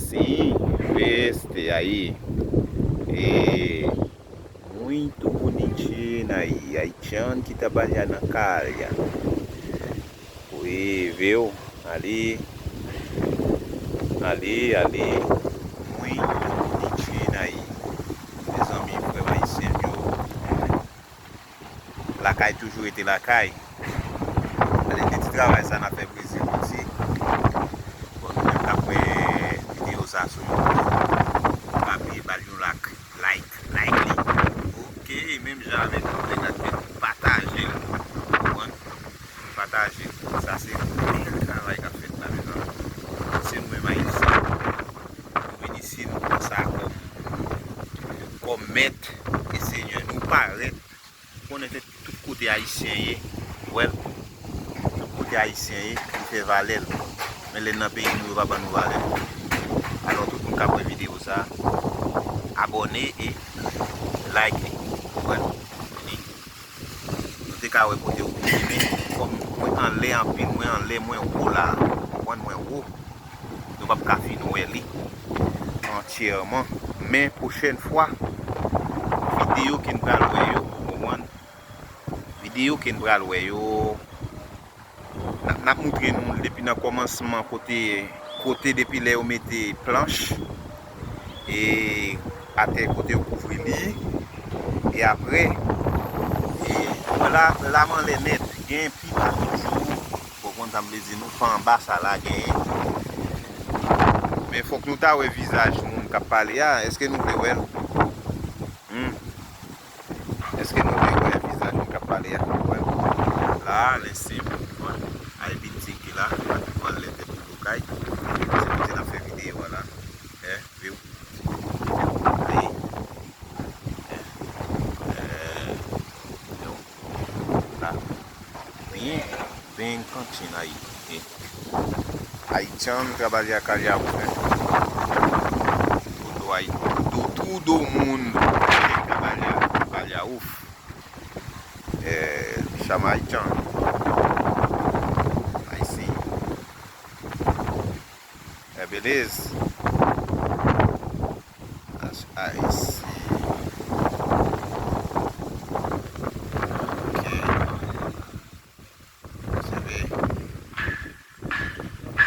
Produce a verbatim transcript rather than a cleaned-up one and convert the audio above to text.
Sim, veste aí. E muito bonitinho aí. Haitiano que trabalha na calha. Wi, viu? Ali, ali, ali. Muito bonitinho aí. Mezanmi, frè ayisyen yo. Lakay toujou rete lakay. Gade de ti travay sa n ap fè Brezil isi. Bon, nou menm k ap wè videyo sa sou YouTube, pa bliye ba l yon lak, like, like li. Ok, menm jan avèk nou, nèg la te pataje l. Konprann? Pataje l. Sa se bèl travay k ap fèt la, mezanmi. Se nou menm ayisyen. Nou vin isi, nou pran sa kòm, kòm mèt e senyè. Nou parèt. Ou konnen se tout kote ayisyen ye, ou wè l. Tout kote ayisyen ye, li fè valè l. Men lè n nan peyi nou, yo pa ban nou valè. Alò, tout moun k ap wè videyo sa, abòne e like li. Ou wè l. Vini. Nou te ka wè kote yo ye, men kòm mwen anlè anpil, mwen anlè, mwen wo la. Ou konprann, mwen wo. Nou p ap ka fin wè li antyèman. Men pwochèn fwa, videyo ke n pral wè yo, ou konprann? Videyo ke n pral wè yo, n ap, n ap moutre nou depi nan kòmansman kote, kote depi lè yo mete planch e atè kote yo kouvri li. E apre, e la, la m anlè nèt, gen pi ba toujou. Konprann sa m vle di nou, pa anba sa la genyen. Men fòk nou ta wè vizaj moun k ap pale a. Èske nou vle wè l? Hmm. Èske nou vle wè vizaj moun k ap pale a? Wè. La, lè se bon, ay bilding ki la, pa ki pran lè tèt pou lokay. Se kote n ap fè videyo a la. Eh, view. Hey. Eh. Eh. View. La. Byen, byen kantin Ayiti. Haitiano trabalha calhau, né? Todo aí, todo, todo mundo trabalha calhau. É, chama haitiano. Aí sim. É beleza? As-, aí,